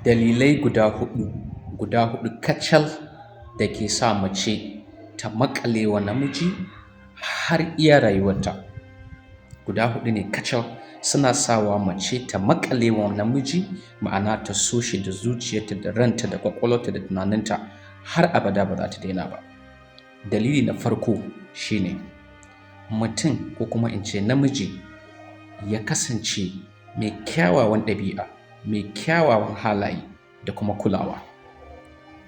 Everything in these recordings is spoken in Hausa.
Dalilai guda huɗu kacal da ke sa mace ta maƙale wa namiji har iya rayuwarta. Guda huɗu ne kacal suna sawa mace ta maƙale wa namiji, ma'ana ta so shi da zuciyarta da ranta da ƙwaƙwalwarta da tunaninta, har abada ba za ta daina ba. Dalili na farko shine mutum, ko kuma in ce namiji, ya kasance mai kyawawan ɗabi'a, mai kyawawan halaye da kuma kulawa.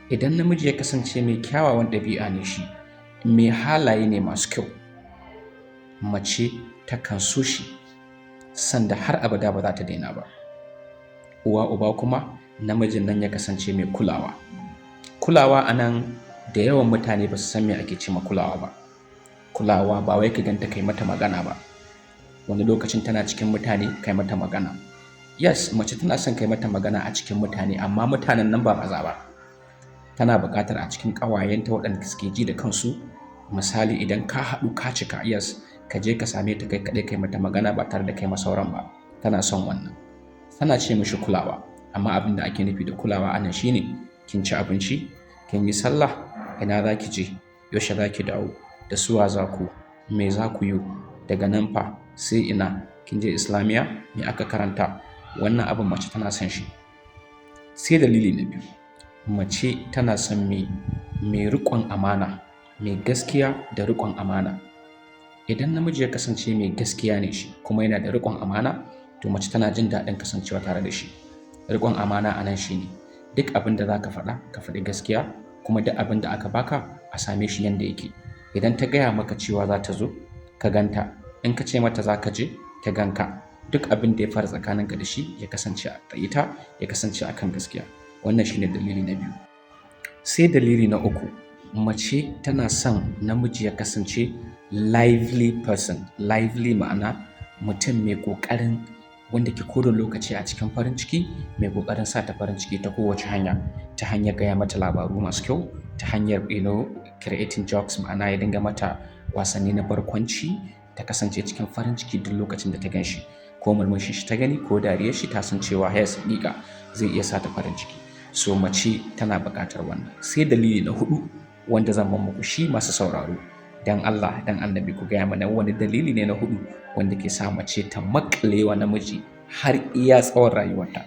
Idan namiji ya kasance mai kyawawan ɗabi'a ne shi, mai halaye ne masu kyau, mace takan so shi sanda har abada ba za ta daina ba. Uwa uba kuma, namijin nan ya kasance mai kulawa. Kulawa a nan, da yawan mutane ba su san me ake ce ma kulawa ba. Kulawa ba wai ka ganta kai mata magana ba. Wani lokacin tana cikin mutane kai mata magana. Yes, mace tana son kai mata magana a cikin mutane, amma mutanen nan ba maza ba. Tana buƙatar a cikin ƙawayenta waɗanda suke ji da kansu. Misali, idan ka haɗu ka cika, yes, ka je ka same ta kai kaɗai, kai mata magana ba tare da kai ma sauran ba. Tana son wannan. Tana ce mishi kulawa, amma abin da ake nufi da kulawa a nan shine: kin ci abinci, kin yi sallah, ina za ki je, yaushe za ki dawo, da suwa za ku, me za ku yi, daga nan fa sai ina, kin je Islamiyya, me aka karanta. Wannan abin mace tana son shi. Sai dalili na biyu, mace tana son mai riƙon amana, mai gaskiya da riƙon amana. Idan namiji ya kasance mai gaskiya ne shi kuma yana da riƙon amana, to mace tana jin daɗin kasancewa tare da shi. Riƙon amana a nan shine duk abin da za ka faɗa, ka faɗi gaskiya, kuma duk abin da aka baka a same shi yanda yake. Idan ta gaya maka cewa za ta zo, ka ganta. In ka ce mata za ka je, ta ganka. Duk abin da ya faru tsakaninka da shi ya kasance da ita, ya kasance a kan gaskiya. Wannan shine dalili na biyu. Sai dalili na uku, mace tana son namiji ya kasance lively person. Lively ma'ana mutum mai ƙoƙarin, wanda ke koda lokaci a cikin farin ciki, mai ƙoƙarin sa ta farin ciki ta kowace hanya, ta hanyar gaya mata labaru masu kyau, ta hanyar creating jokes, ma'ana ya dinga mata wasanni na barkwanci, ta kasance cikin farin ciki duk lokacin da ta gan shi. Ko murmushin shi ta gani ko dariyar shi, ta san cewa yes, haƙiƙa zai iya sa ta farin ciki. So mace tana buƙatar wannan. Sai dalili na huɗu wanda zan bar muku shi, masu sauraro. Dan Allah dan Annabi ku gaya mana wani dalili ne na huɗu wanda ke sa mace ta maƙale wa namiji har iya tsawon rayuwarta.